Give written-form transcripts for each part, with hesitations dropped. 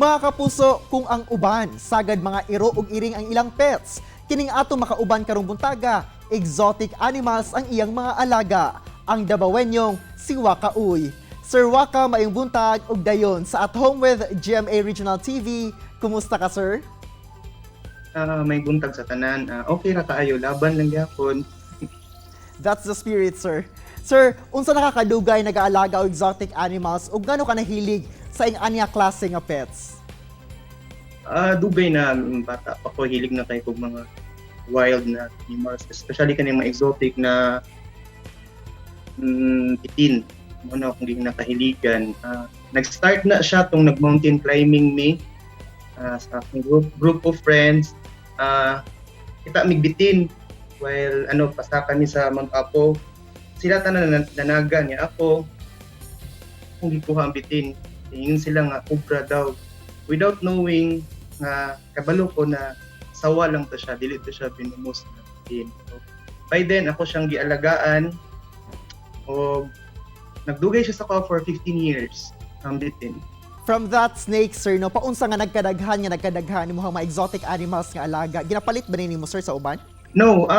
Mga kapuso, kung ang uban, sagad mga iro ug iring ang ilang pets, kining ato makauban karong buntaga, exotic animals ang iyang mga alaga. Ang Dabawenyong si Waka Uy. Sir Waka, maayong buntag ug dayon sa At Home with GMA Regional TV. Kumusta ka, sir? May buntag sa tanan. Okay ra kaayo, laban lang gyapon. That's the spirit, sir. Sir, unsa nakakadugay nag-aalaga og exotic animals ug ngano ka nahilig sa ing-ania klase nga pets? Dugay na, bata pa ko hilig na kay kog mga wild na animals, especially kaning mga exotic na bitin. Mao na akong nakahiligan. Nag-start na siya tong nag-mountain climbing mi sa akong group of friends. Kita mig bitin while ano pasa kami sa Mount Apo. Sila tanan nanaga niya ako kung gikuha ang bitin. Tingin sila nga cobra daw. Without knowing nga kabalo ko na sawa lang to siya, dili to siya venomous na bitin. So, by then ako siyang gialagaan o nagdugay siya sa ko for 15 years ang bitin. From that snake, sir, no, paunsa nga nagkadaghan imong mga exotic animals nga alaga. Ginapalit ba nimo, sir, sa uban? No,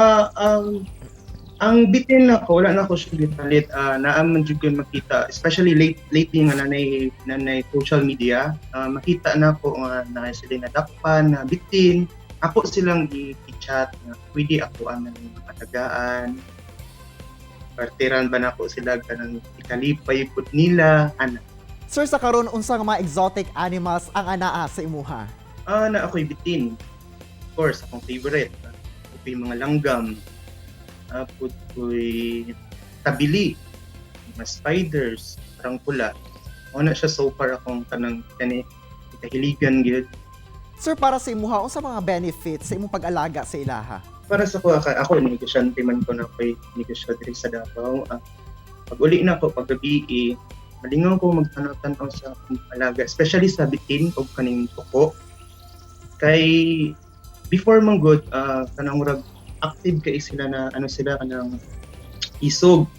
ang bitin nako, wala na ako siya gipalit. Naa man jud ko makita, especially lately nga nanay social media, makita na ko nga na sila nadakpan na bitin. Ako silang i-chat na pwede ako ang matagaan. Partiran ba nako sila kanang ikalipay pud nila ana. Sir, sa karon unsa nga mga exotic animals ang anaa sa imuha? Na ako'y bitin. Of course, akong favorite. Ako'y mga langgam. Apod ko'y tabili. Mga spiders, tarantula. Mao na siya so far akong kanang kani kahiligan gyud. Sir, para sa imuha, unsa mga benefits sa imong pag-alaga sa ilaha? Para sa ko, ako negosyante man ko na ako'y negosyo diri sa Davao. Pag uli na ako paggabi, eh, malingaw ko magtanaw-tanaw sa akong alaga, especially sa bitin o kaning tuko. Kay before man good, kanang murag active kay sila na ano sila kanang isog.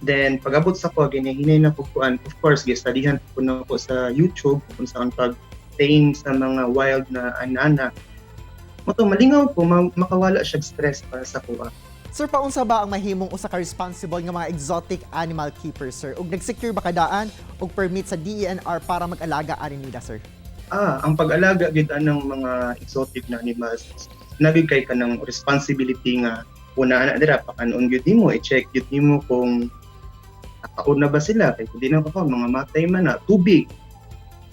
Then pag-abot sa ko ginahinay na ko kuan. Of course, gistudyhan ko na ko sa YouTube kung saan pag tame sa mga wild na anana. Mao to malingaw ko makawala siya stress para sa kuha. Sir, paunsa ba ang mahimong usa ka responsible nga mga exotic animal keeper, sir? Ug nag-secure ba kadaan og permit sa DENR para mag-alaga ani nila, sir? Ang pag-alaga gid anang mga exotic na animals, nabig kay kanang responsibility nga una ana dira pakanon gyud nimo, i-check gyud nimo kung nakaon na ba sila, kay kung di na ka mga matay man na tubig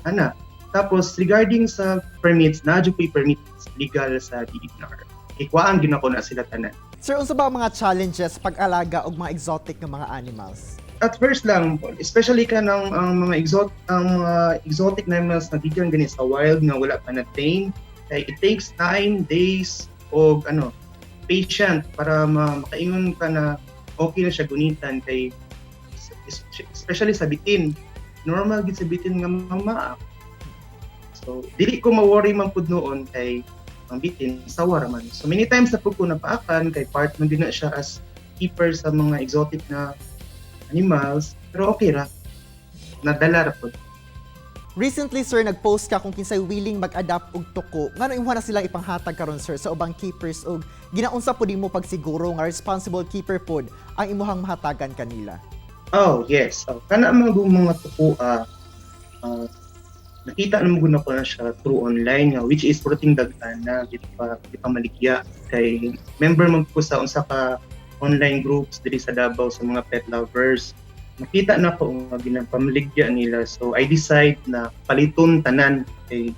ana. Tapos regarding sa permits, naa jud ko'y permits legal sa DENR. Ikuhaan gyud nako na sila tanan. Sir, unsa ba ang mga challenges sa pag-alaga og mga exotic nga mga animals? At first lang, especially kanang ang mga exotic na animals na gikan gani sa wild nga wala pa na tame, kay it takes time, days o ano, patient para makaingon ka na okay na siya gunitan, kay especially sa bitin, normal gid sa bitin nga mama. So dili ko ma-worry man pud noon kay ang bitin sawa ra man. So many times na pud ko napaakan kay part man din na siya as keeper sa mga exotic na animals, pero okay ra, nadala ra pud. Recently, sir, nag-post ka kung kinsay willing mag-adapt og tuko. Ngano imuha na silang ipanghatag karon, sir, sa ubang keepers og ginaunsa pud nimo pagsiguro nga responsible keeper pod ang imuhang mahatagan kanila? Oh, yes. Oh, kana mga tuko, nakita na mo ko na siya through online nga which is perting daghan na di pa maligya kay member man ko sa unsa ka online groups diri sa Davao sa mga pet lovers. Nakita na ko nga ginapamaligya nila, so I decide na paliton tanan kay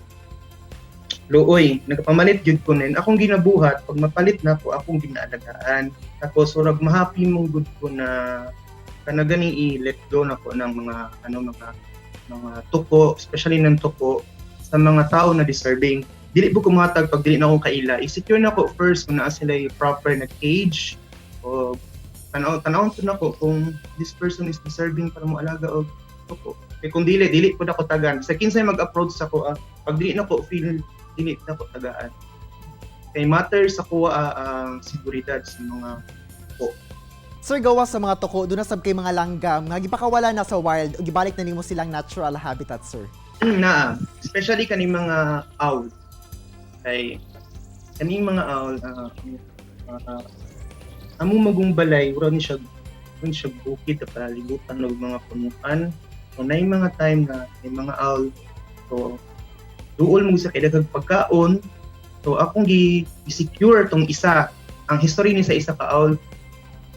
luoy nagpamalit gyud ko. Nin akong ginabuhat, pag mapalit na ako, akong ginaalagaan. Tapos murag mahappy mong gud ko na kana gani i-let go na ko ng mga ano mga tuko, especially ng tuko, sa mga tao na deserving. Dili po ko mohatag pag dili na ako kaila. I-secure na ko first kung naa sila proper na cage o tanaw tanawon to nako kung this person is deserving para mo alaga og tuko. Kay kung dili, dili pud ako tagaan. Sa kinsay mag-approach sa ko, pag dili na ko feel, dili na ko tagaan. Kay matter sa kuha ang seguridad sa mga Sir, gawa sa mga tuko, doon na sab kay mga langgam nga gipakawala na sa wild o gibalik na nimo silang natural habitat, sir? Na especially kani mga owl, kay kaning mga owl, among magong balay wala ni siya bukid na palibutan og mga punuan. So naay mga time na may mga owl, so duol mo sa kay daghang pagkaon. So akong gi secure tong isa, ang history ni sa isa ka owl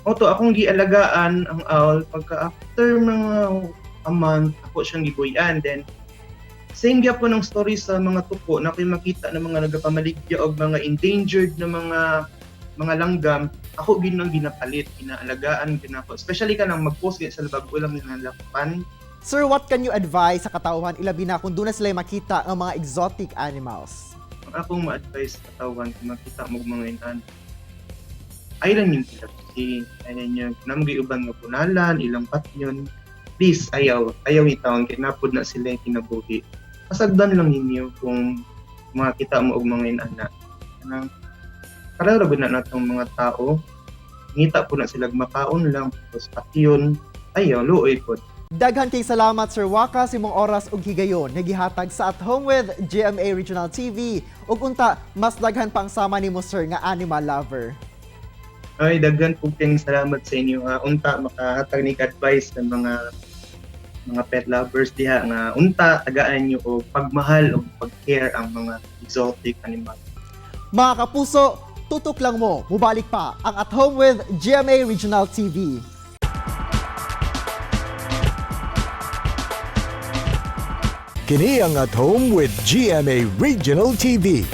o to akong gialagaan ang owl. Pagka after mga a month, ako siyang gibuy-an. Then same gyapon ang story sa mga tuko na ako'y makita ng mga nagapamaligya og mga endangered na mga langgam. Ako gid nang ginapalit, ginaalagaan gid nako, especially kanang mag-post gid sa labag ulam nga lakpan. Sir, what can you advise sa katawhan, ilabi na kung doon na sila makita ang mga exotic animals? Ang akong ma-advise sa katawhan kung makita mo og mga inan, ay lang yung kilabti, ay lang yung namgay uban nga punalan, ilang patyon. Please, ayaw, ayaw itawon kay napod na sila yung kinabuhi. Pasagdan lang ninyo kung makita mo og mga inana. Kanang karara na natong mga tao, ngita po na sila makaon lang, tapos patyon, ayaw, luoy po. Daghan kay salamat, Sir Waka, sa imong oras ug higayon nga gihatag sa At Home with GMA Regional TV. Ug unta mas daghan pa ang sama nimo, sir, nga animal lover. Ay, daghan po kayong salamat sa inyo. Unta makahatag ni advice sa mga pet lovers diha nga unta tagaan niyo og pagmahal o pag-care ang mga exotic animal. Mga kapuso, tutok lang mo, mubalik pa ang At Home with GMA Regional TV. Kini ang At Home with GMA Regional TV.